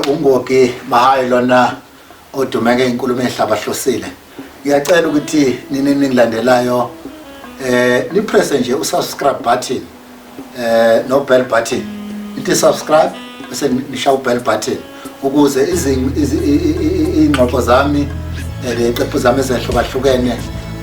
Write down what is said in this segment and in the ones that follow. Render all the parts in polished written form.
UNgogi Mahaye lona odume ngey'nkulumo ey'hlabahlosile. Ngiyacela ukuthi nini ningilandelayo nipresse nje usubscribe button no bell button. Ithi subscribe bese nishaya ubell button ukuze iy'ngxoxo zami ley'qephu zami ezehlukahlukene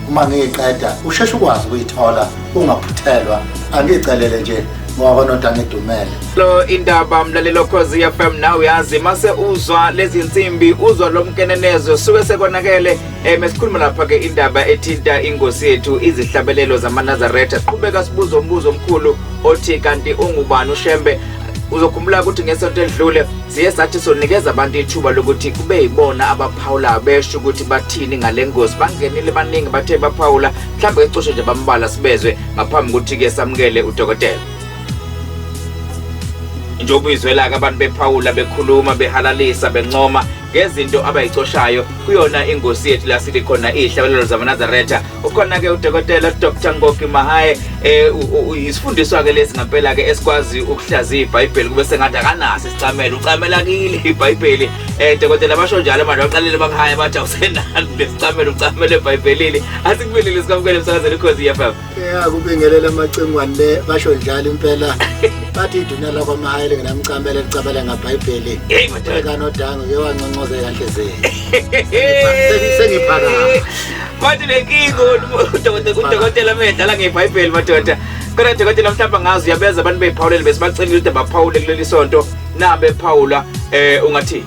uma ngiyiqeda usheshe ukwazi ukuyithola ungaphuthelwa. Angiyicelele nje ngoba kwanodwa ngidumele. Lo indaba mlalelo Khozi FM, nawe uyazi mase uzwa lezi nsimbi, uzwa lo mkenenezo suke sekonakele. Mesikhuluma lapha ke indaba ethinta ingosi yethu, izihlabelelo zamaNazaretha. Siqhubeka sibuza umbuzo omkhulu othi kanti ungubani uShembe? Uzokhumbula ukuthi ngesonto edlule siye sathi sonikeza abantu ithuba lokuthi kube yibona abaphawula besho ukuthi bathini ngale ngosi. Bangenile baningi, bathe baphawula, mhlawumbe ke coshe nje bambala sibezwe ngaphambi kokuthi ke samukele udokotela. Njengoba uyizwela-ke abantu bephawula, bekhuluma, behalalisa, bencoma ngezinto abayicoshayo kuyona ingosi yethu la sithi khona iy'hlabelelo zamaNazaretha. Ukhona-ke udokotela Dr Ngogi Mahaye, isifundiswa-ke lesi ngampela-ke esikwazi ukuhlaziya iBhayibheli kube sengathi akanaso isicamelo, ucamela kile iBhayibheli. Dokotela, basho njalo manje, baqalile bakuhaya bathi awusenalo lesicamelo, ucamele eBhayibhelini. Asikubelile, sikamukele emsakazweni Ukhozi FM. Ya, kubingelela amacingwane, basho njalo impela. Bathi iduna lakwaMahaye lingenamcamelo licamela ngaBhayibheli. Hey madoda. Kanodango ke wanconcoza kanhlezeni. Sengiphakama. Bathi lenkinga udokotela medlala ngeBhayibheli madoda. Kodwa dokotela, mhlawumbe ngazi uyabeza abantu beyiphawulele, besibacelile ukuthi baphawule kuleli sonto, nabe phawula ungathi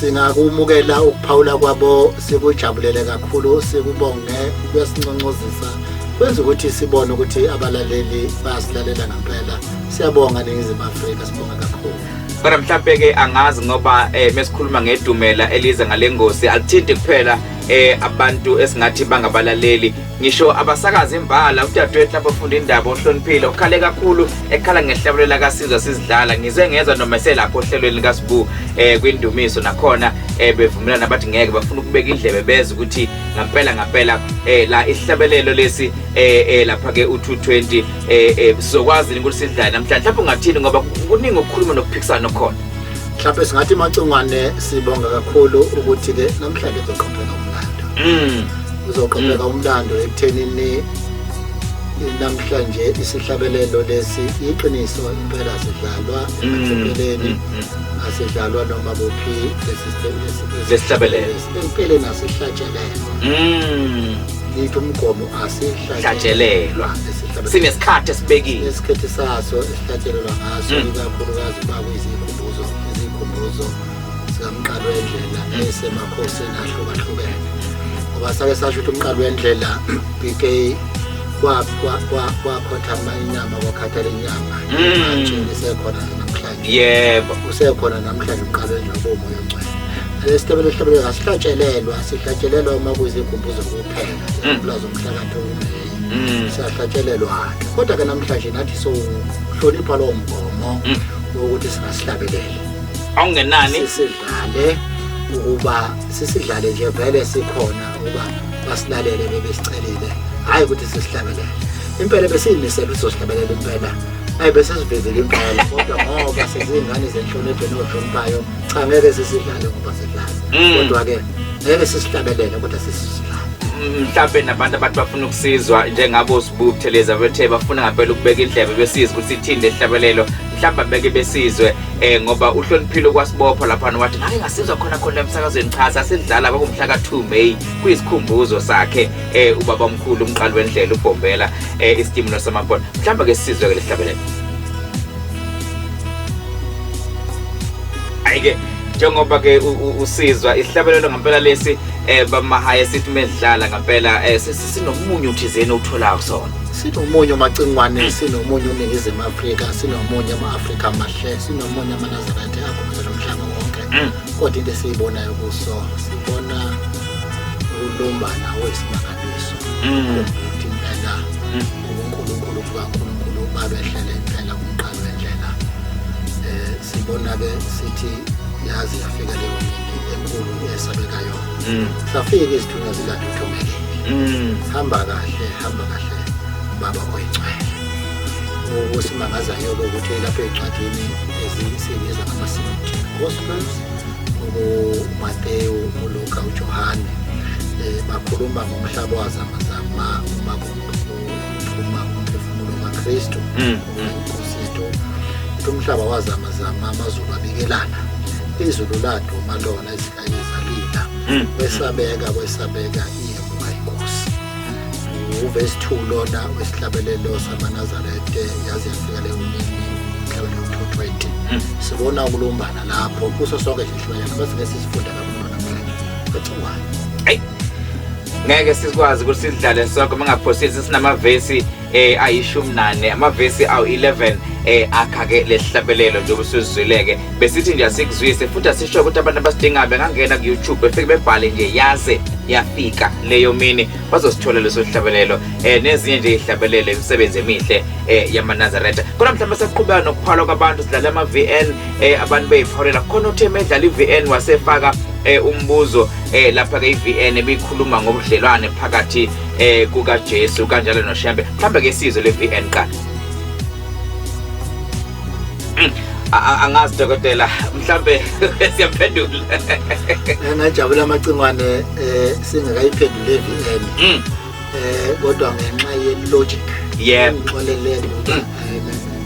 Singakumukela ukuphawula kwabo, sikujabulele kakhulu, sikubonge, kuyasinconcozisa, kwenza ukuthi sibone ukuthi abalaleli bayasilalela ngempela. Siyabonga Ningizimu Afrika, sibonga kakhulu. Kodwa mhlambe ke angazi ngoba mesikhuluma ngedumela eliza ngale ngosi alithinti kuphela abantu esingathi bangabalaleli, ngisho abasakazi imbala. Udadewethu lapho ufunda indaba ohloniphile ukhale kakhulu, ekhala ngehlabelela kaSizwa sizidlala. Ngizwe ngezwa noma eselapho ohlelweni likaSibu kwindumiso nakhona bevumelana bathi ngeke bafuna ukubeka indlebe beze ukuthi ngampela ngampela la isihlabelelo lesi lapha ke u220 sizokwazi ukuthi sidlale namhlanje. Mhlawumbe ungathini ngoba kuningi ukukhuluma nokuphikisana okukhona. Mhlawumbe singathi macingwane sibonga kakhulu ukuthi ke namhlanje kuzoqopheka umlando. Uzoqopheka umlando ekuthenini namhlanje isihlabelelo lesi iqiniso impela sidlalwa emathempeleni, asidlalwa noma kuphi lesihlabelelo. Empeleni asihlatshelelwa. Lithi umgomo asihlatshelelwa. Sinesikhathi esibekiwe. Isikhathi saso esihlatshelelwa ngaso, ikakhulukazi uma kuyizikhumbuzo, izikhumbuzo zikamqalo wendlela esemakhosini ahlukahlukene. Ngoba sake sasho ukuthi umqalo wendlela BK kwakhothama inyama, kwakhathala inyama. Manje lisekhona namhlanje. Yebo. Usekhona namhlanje umqalo wendlela bomoya ongcwele. Lesihlabelo esihlabelelo asihlatshelelwa, sihlatshelelwa uma kuyizikhumbuzo kuphela. Ulazo umhlakatho uMeyi. Siyahlatshelelwa-ke. Kodwa ke namhlanje nathi sowuhlonipha lowo mgomo wokuthi singasihlabeleli. Awungenani sisidlale, ukuba sisidlale nje vele sikhona ukuba basilalele bebesicelile, hhayi ukuthi sisihlabelele. Impela besiyimisele ukuthi sizosihlabelela impela, ayi bese sivezile impela, kodwa ngoba seziy'ngane zenhlonipho nohloniphayo, cha ngeke sisidlale ngoba sidlala. Kodwa-ke ngeke sisihlabelele, kodwa sisisidlale. Mhlawumbe nabantu abantu bafuna ukusizwa njengabo Sibu Buthelezi bethe bafuna ngempela ukubeka indlebe besizwe ukuthi ithini lehlabelelo, mhlawumbe abeke besizwe ngoba uhloniphile kwasibopha lapha wathi ngake ngasizwa khona khona emsakazweni. Cha, sasidlala kwakumhla ka2 May kuyisikhumbuzo sakhe ubaba omkhulu umqali wendlela uBhombela isitimulo samabona. Mhlawumbe ke sisizwe ke lehlabelelo. Ayike njengoba ke usizwa isihlabelelo ngempela lesi bamahaya sithi medlala ngempela sinomunye uthizeni utholayo kusona. Sinomunye umacingwane, sinomunye uNingizimu Afrika, sinomunye ama-Afrika amahle, sinomunye amaNazaretha agubuzela umhlaba wonke. Kodwa into esiyibonayo kuso, sibona ukulumbana oyisimangaliso. Ukuthi impela ubuNkulunkulu bukaNkulunkulu babehlele impela kumqalo wendlela. Sibona ke sithi yazi yafika leyo mini enkulu esabekayo. Safika izithunywa zilanda uthumekile. Hamba kahle, hamba kahle baba oyingcwele. Okusimangazayo ukuthi lapha ey'ncwadini ezisibiza ngama-synoptic Gospels, uMateyu, uLuka, uJohane, bakhuluma ngomhlaba wazamazama uma kuphuma umphefumulo kaKristu, inkosi yethu. Uthi umhlaba wazamazama, amazulu abikelana, izulu laduma lona, izinkanyezi zalila, kwesabeka kwesabeka iyemuka inkosi. Uvesi 2 lona wesihlabelelo samaNazaretha, yaze yafika leyo mini, umhlabelelo 220. Sibona ukulumbana lapho kuso sonke nje isihlabelelo, bese ke sisifunda kakhulu namhlanje ecingwane. Ayi, ngeke sikwazi ukuthi sidlale sonke mangaphosisi, sinamavesi 14, amavesi awu-11 akha ke lesihlabelelo njengoba usizwileke. Besithi nje asikuzwise futhi asisho ukuthi abantu abasidingayo bengangena ku-YouTube befike bebhale nje yaze yafika leyo mini, bazosithola leso sihlabelelo nezinye nje izihlabelelo, imisebenzi emihle yamaNazaretha. Kodwa mhlawumbe saqhubeka nokuphalwa kwabantu, sidlala ama-VN, abantu beyipholela khona. Uthe medlala i-VN wasefaka umbuzo lapha ke, i-VN ebikhuluma ngobudlelwane phakathi kukaJesu kanjalo noShembe. Mhlawumbe ke sizwe le VN qala. Angazi dokotela, mhlambe siyaphendula. Ngajabula amacingwane, singakayiphendule i-VN, kodwa ngenxa ye-logic, ngixolele ngoba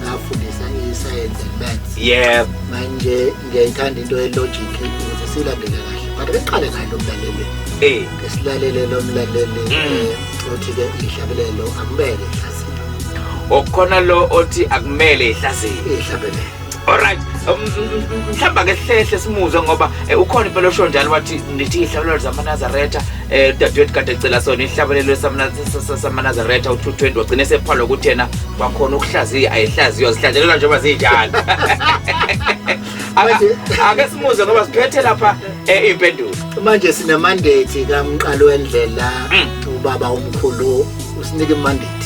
ngafundisa i-science and maths. Manje ngiyayithanda into ye-logic ukuze siyilandele kahle, but ake siqale ngayo lo mlaleli, ke silalele lo mlaleli, othi-ke ihlabelelo akumele ihlaziyo. Okhona lo othi akumele ihlaziyo. Ihlabelelo. Alright, mhlawumbe ake sihlehle simuzwe ngoba ukhona impela osho njalo, wathi nithi ihlabelelo zamaNazaretha, udadewethu kade ecela sona ihlabelelo samaNazaretha u-220, wagcina esephalwa ukuthi yena kwakhona ukuhlaziya ayihlaziywa, zihlatshelelwa njengoba zinjalo. Ake simuzwe ngoba siphethe lapha iy'mpendulo. Manje sine-mandate kamqalo wendlela, ubaba omkhulu usinika i-mandate.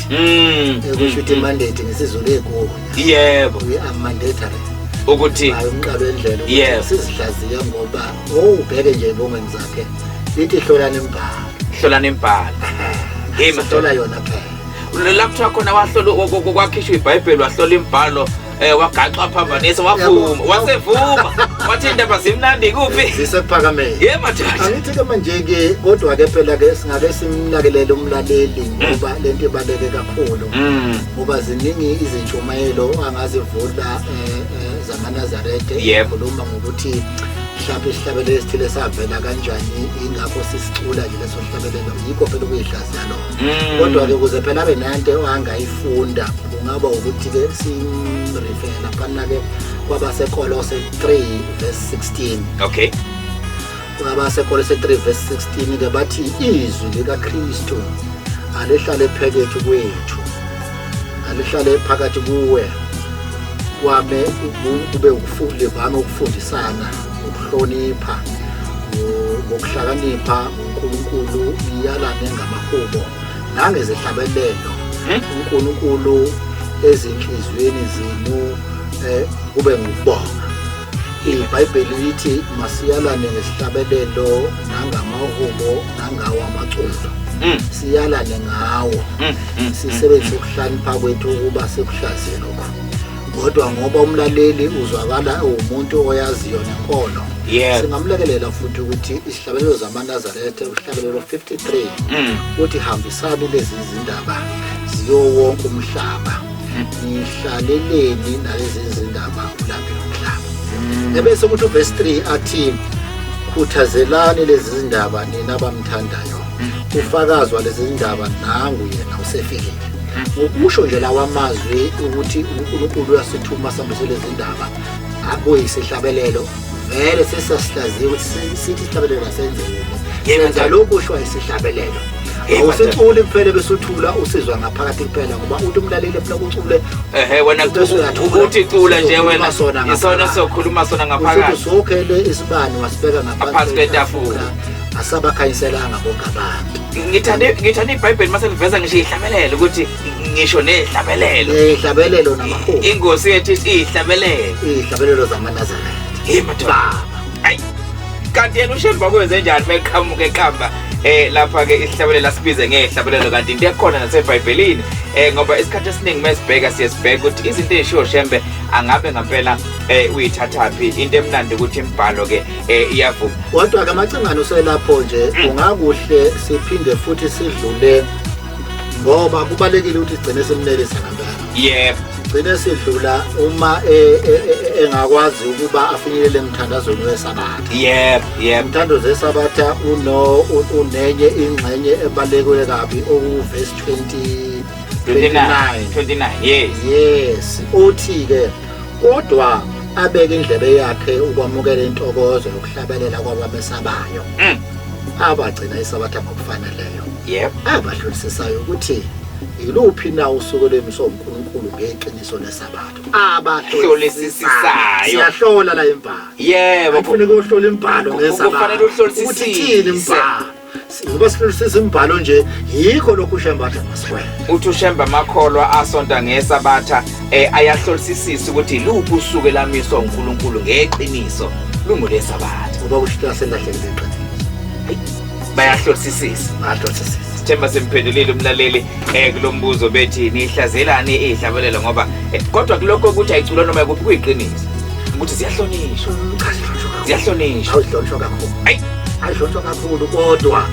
Kusho ukuthi i-mandate ngesiZulu igunya. We are mandatory ukuthi hayi umqalo wendlela ukuthi sizihlaziye, ngoba owubheke nje ebongweni zakhe lithi hlolani imibhalo. Hlolani imibhalo. Hey, sihlola yona phela. La kuthiwa khona wahlola, kwakhishwa iBhayibheli, wahlola imibhalo, wagaxa phambanisa, wavuma, wasevuma wathi indaba zimnandi kuphi? Zisekuphakameni. Yebo madoda. Angithi-ke manje-ke, kodwa-ke phela-ke singake simnakelele umlaleli ngoba lento ibaluleke kakhulu, ngoba ziningi izintshumayelo angazivula zamaNazaretha khuluma ngokuthi mhlawumbe isihlabelelo esithile savela kanjani, ingakho sisicula nje leso sihlabelelo, yikho phela ukuyihlaziya lokho. Kodwa-ke ukuze phela abe nanto angayifunda, kungaba ukuthi-ke simrefer laphana-ke kwabaseKolose 3 verse 16. KwabaseKolose 3 verse 16 ke bathi izwi likaKristu alihlale phakathi kwethu, alihlale phakathi kuwe, kwame kube livame ukufundisana ukuhlonipha ngokuhlakanipha uNkulunkulu, niyalane ngamahubo nangezihlabelelo, uNkulunkulu ezinhliziyweni zenu, kube ngukubonga. IBhayibheli lithi masiyalane ngesihlabelelo nangamahubo nangawo amaculo, siyalane ngawo, sisebenzise ukuhlakanipha kwethu ukuba sikuhlaziye lokho. Kodwa ngoba umlaleli uzwakala ewumuntu oyaziyo nenkolo, singamlekelela futhi ukuthi isihlabelelo zamaNazaretha, uhlabelelo 53, uthi hambisani lezi zindaba ziyo wonke umhlaba, nihlaleleni nalezi zindaba ulambe umhlaba. Ebese kuthi uverse 3 athi khuthazelani lezi zindaba nina abamthandayo, ufakazwa lezi zindaba nangu yena usefikile. Ngokusho nje lawa mazwi ukuthi uNkulunkulu uyasithuma sihambise lezi ndaba, akuyisihlabelelo vele sesasihlaziya ukuthi sithi isihlabelelo asenzeni, senza lokhu kushiwa isihlabelelo. Awusiculi kuphela bese uthula, usizwa ngaphakathi kuphela, ngoba uthi umlaleli efuna ukucule, Ehe, wena bese uyathula. Uthi cula nje wena. Usukhuluma sona Isona ngaphakathi. sokhuluma sona Usuthi ngaphakathi. usokhele isibani wasibeka ngaphansi kwetafula, asabakhanyiselanga bonke abantu. Ngithanda iBhayibheli mase liveza ngisho ihlabelelo, ukuthi ngisho nehlabelelo. Ihlabelelo namahubo. Ingosi yethu ithi ihlabelelo. Ihlabelelo zamaNazaretha. Hey madoda. Ayi. Kanti yena uShembe kwenze njani meqhamuka eqamba lapha ke isihlabelelo asibize ngehlabelelo, kanti into ekhona naseBhayibhelini? Ngoba isikhathi esiningi mesibheka siye sibheke ukuthi izinto ezishiwo Shembe angabe ngempela uyithathaphi. Into emnandi ukuthi imibhalo ke iyavuma. Kodwa ke Macingane uselapho nje, ungakuhle siphinde futhi sidlule, ngoba kubalekile ukuthi sigcine simnelisa ngempela. Yebo. Sigcine sidlula uma engakwazi ukuba afinyelele emthandazweni weSabatha. Yebo, yebo. Umthandazo weSabatha unenye ingxenye ebaluleke kabi, okuvesi 29. 29, yes. Yes, uthi ke kodwa abeke indlebe yakhe ukwamukela intokozo yokuhlabelela kwababesabayo, abagcina iSabatha ngokufaneleyo, Yebo. abahlolisisisayo ukuthi yiluphi na usuku lwemiso uNkulunkulu ngeqiniso leSabatha. Abahlolisisayo. Siyahlola la imbhalo. Yebo. Kufuneka uhlola imbhalo ngeSabatha. Kufanele uhlolisise. Ukuthi ithini imbhalo. Ngoba sihlolisisa imbhalo nje, yikho lokhu uShembe athi masikwena. Uthi uShembe amakholwa asonta ngeSabatha ayahlolisisisa ukuthi iluphi usuku elamiswa uNkulunkulu ngeqiniso lunguleSabatha. Ngoba kusho ukuthi aselahlekile iqiniso. Bayahlolisisisa. Bayahlolisisisa. Sithemba simphendulile umlaleli kulombuzo bethi nihlazelani izihlabelelo, ngoba kodwa kulokho ukuthi ayiculwa noma kuphi kuyiqiniso ukuthi ziyahlonishwa. Cha, zihlonishwa kakhulu. Ziyahlonishwa. Ayihlonishwa kakhulu. Ayi. Ayihlonishwa kakhulu, kodwa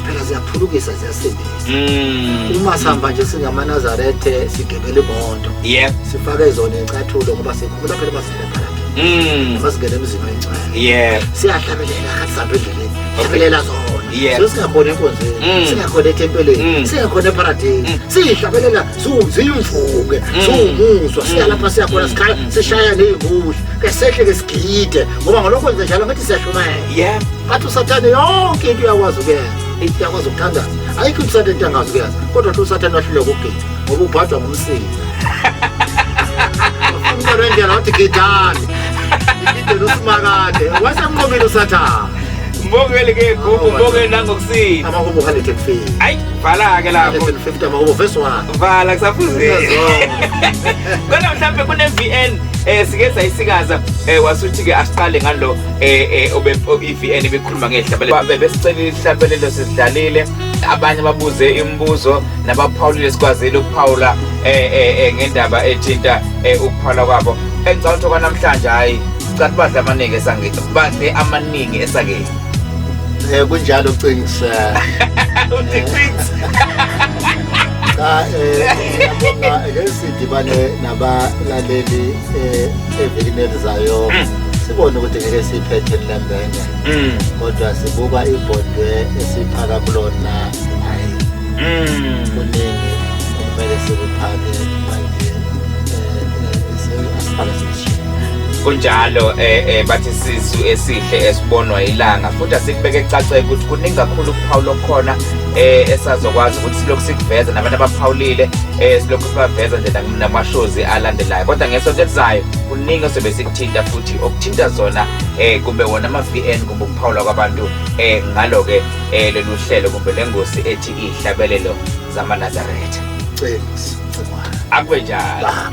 phela ziyaphulukisa, ziyasindisa. Uma sihamba nje singamaNazarethe sigebela imoto, Yebo. sifake zona iy'cathulo ngoba sikhumbula phela masingene phakathi, masingene emzini oyingcwele, Yebo. siyahlabelela khathi sihamba endleleni, hlabelela zona. Yebo. So singakhona enkonzweni, singakhona ethempeleni, singakhona eparadesi, siyihlabelela ziyimvuke, siwumuzwa, siya lapha siyakhona, sikhala, sishaya ney'mbushi, ke sehle ke sigide, ngoba ngalokho wenza njalo ngathi siyashumayela. Yebo. Bathi uSathane yonke into uyakwazi ukuyenza, uyakwazi ukuthandaza, ayikho uSathane into angazi ukuyenza, kodwa uthi uSathane wahluleka ukugida ngoba ubhajwa ngumsindo. Ufuna rendlela wathi gidani, igidele uSimakade, wasemnqobile uSathane. Mbongeli ke gugu, mbongeli nangokusini. Amahubo 150. Ayi, vala ke lapho. 150 amahubo verse 1. Vala kusaphuzile. Kodwa mhlambe kune VN sike sayisikaza, wasuthi ke asiqale ngalo obe iVN ebekhuluma ngehlabelelo. Bebesicela ihlabelelo, sizidlalile. Abanye babuze imibuzo nabaphawulile, sikwazile ukuphawula ngendaba ethinta ukuphawula kwabo. Engicabanga ukuthi namhlanje hayi cathi badla amaningi esange, badle amaningi esakeni. Kunjalo Cingisa. Uthi Cings. Cha, ngiyabonga, ake sidibane nabalaleli evikini elizayo. Sibone ukuthi ngeke siphethe lembenge. Kodwa sibuka ibhodwe esiphaka kulona, hayi, kuningi okumele sikuphake manje, asiphake sishiye. Kunjalo, bathi sisu esihle esibonwa ilanga, futhi asikubeke kucace ukuthi kuningi kakhulu ukuphawula okukhona esazokwazi ukuthi silokhu sikuveza nabantu abaphawulile, silokhu sibaveza nje namashozi alandelayo. Kodwa ngesonto elizayo kuningi osobe sikuthinta futhi okuthinta zona kumbe wona ama-VN kumbe ukuphawula kwabantu ngalo-ke lolu hlelo kumbe lengosi ethi izihlabelelo zamaNazaretha. Cings, Cingwane. Akube njalo. Baba.